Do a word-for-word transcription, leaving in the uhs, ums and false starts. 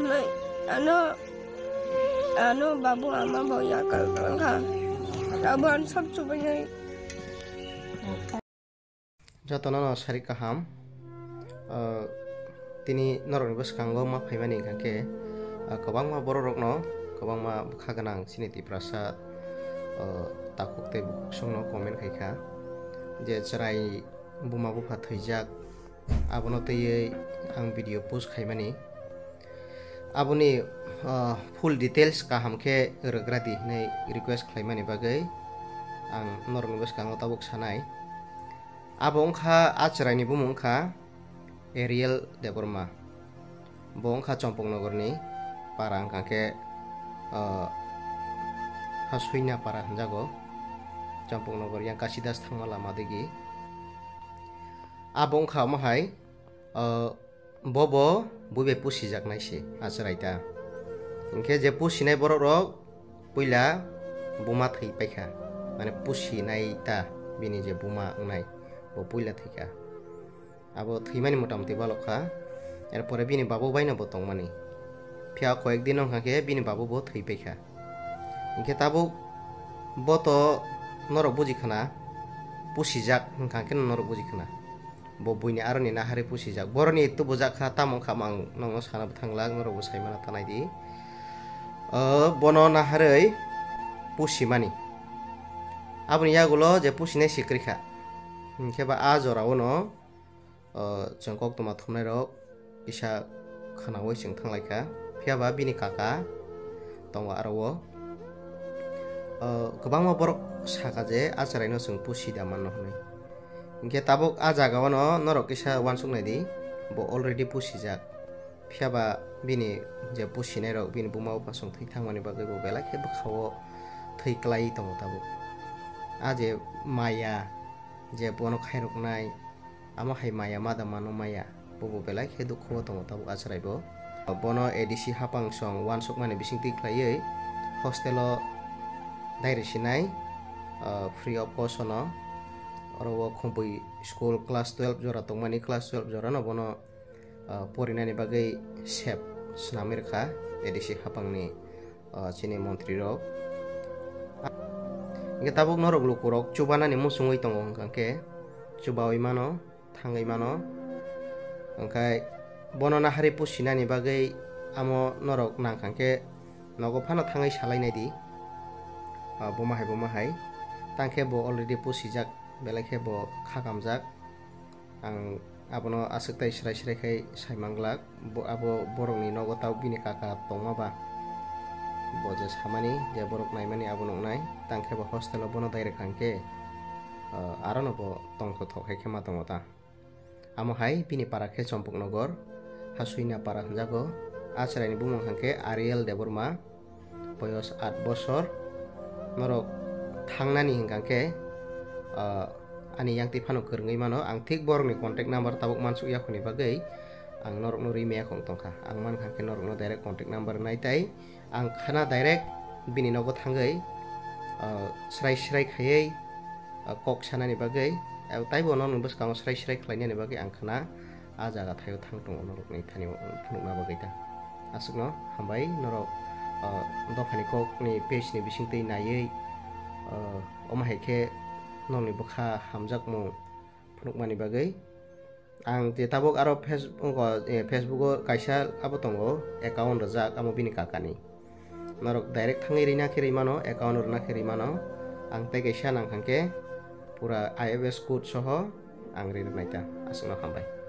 Ano, ano babu ama bo yakal tongkha. Abo ang sab chubainai. Jotono no sari kaham. Ah, tini norokni bwskango ma phaimani hwnkha khe, ah, kwbangma borok rokno, kwbangma bwkha gwnang chini Tiprasa, ah, takhuk tei bukhuk songno comment khaikha je chwrai buma bupha thwijak, abono twiwi ang video post khaimani. Aboni, ah, full details kaham khe rwgradi hwnwi request khlaimani bagwi ang norokni bwskango tabuk sanai. Abo wngkha a chwraini bumung wngkha Ariel Debbarma. Bo wngkha Chompoknogorni para, wngkha khe, ah, Hasuina para hwnjago. Chompoknogor yang Kasidas thangma lama digi. Abo wngkha omo hai, ah, bo bo bui bai pusijaknai se a chwrai ta. Hinkhe je pusinai borok rok puila buma thwi paikha, mane pusinai ta bini je buma wngnai bo puila thwikha. Abo thwimani mota moti balok kha, erpore bini babu baino bo tongmani. Phiya koyek din wngkha khe bini babu bo thwi paikha. Hinkhe tabuk bo to norok buji khna, pusijak wngkha khe norok buji khna. Bo buini aroni naharwi pusijak. Boroni tubujak kha, tamo wngkha ang nokno sana bwthang glak, norokbo sai mano tanai di. O, bono naharwi pusimani. Aboni yagulo je pusinai sikri kha. Hinkhe ba a jorao no, o, chwng koktwma thumnairok kisa khwnaui chwng thanglaikha. Phiya ba bini kaka tongo aro o. O, kwbangma borok saka je a chwraino chwng pusi da manno hwnwi. Hinkhe tabuk a jagao no norok kisa uansuk nai di, bo already pusijak. Phiya ba bini je pusinairok, bini buma bupha chwng thwi thangmani bagwi bo belai khe bwkhao thwi klai tongo tabuk. A je maya, je bono khairoknai, amo hai maya ma da mano maya, bobo belai khe dukhu o tongo tabuk a chwrai bo. Bono A D C hapang song uansukmani bisingtwi khlaiwi hostel o dai rwsinai, ah, free of cost no. Oro o Khumpui school class twelve jora tongmani, class twelve jora no bono, ah, porinani bagwi sep swnamwi rwkha A D C hapangni, ah, chini montri rok. Hinkhe tabuk norok lukurok chubanani muchungwi tongo, hwnkha khe chubaui mano, thangwi mano. Hwnkhe bono naharwi pusinani bagwi amo norok nangkha khe nogo phano thangwi salainai di, ah, buma hai buma hai. Tangkhe bo already pusijak, belai khe bo kha kamjak. Ang abono aswk tai srai srai khai sai manglak. Bo, abo borokni nogo tabuk bini kaka tongma ba, bo je samani je borok naimani abo nuknai, tangkhe bo hostel o bono direct hwnkhe, ah, arono bo tongthothok hai khe ma tongo ta. Amo hai bini para khe Chompoknogor, Hasuina para hwnjago. A chwraini bumung hwnkhe Ariel Debbarma. Boyos aat bosor. Norok thangnani hwnkha khe, ah, ani yang twi phano kwrwngwi mano. Ang thik borokni contact number tabuk mansuk yakhuni bagwi ang norokno ri maya khong tongkha. Ang mankha khe norokno direct contact number nai tai. Ang khana direct bini nogo thangwi, ah, srai srai khaiwi, ah, kok sanani bagwi, ah, taibo norokni bwskango srai srai khlainani bagwi ang khana a jaga thaio thang tongo norokni thani phunukna bagwi ta. Aswkno hambai norok, ah, dophani kokni page ni bisingtwi naiwi, ah, omo hai khe nokni bwkha hamjakmung phunukmani bagwi. Ang je tabuk aro Facebook o, eh, Facebook o kaisa abo tongo, account rwjak, amo bini kakani. Norok direct thangwi rina khe rwi mano, account rwna khe rwi mano. Ang tei kaisa nangkha khe pura I F S code soho ang ri rwnai ta. Aswkno hambai.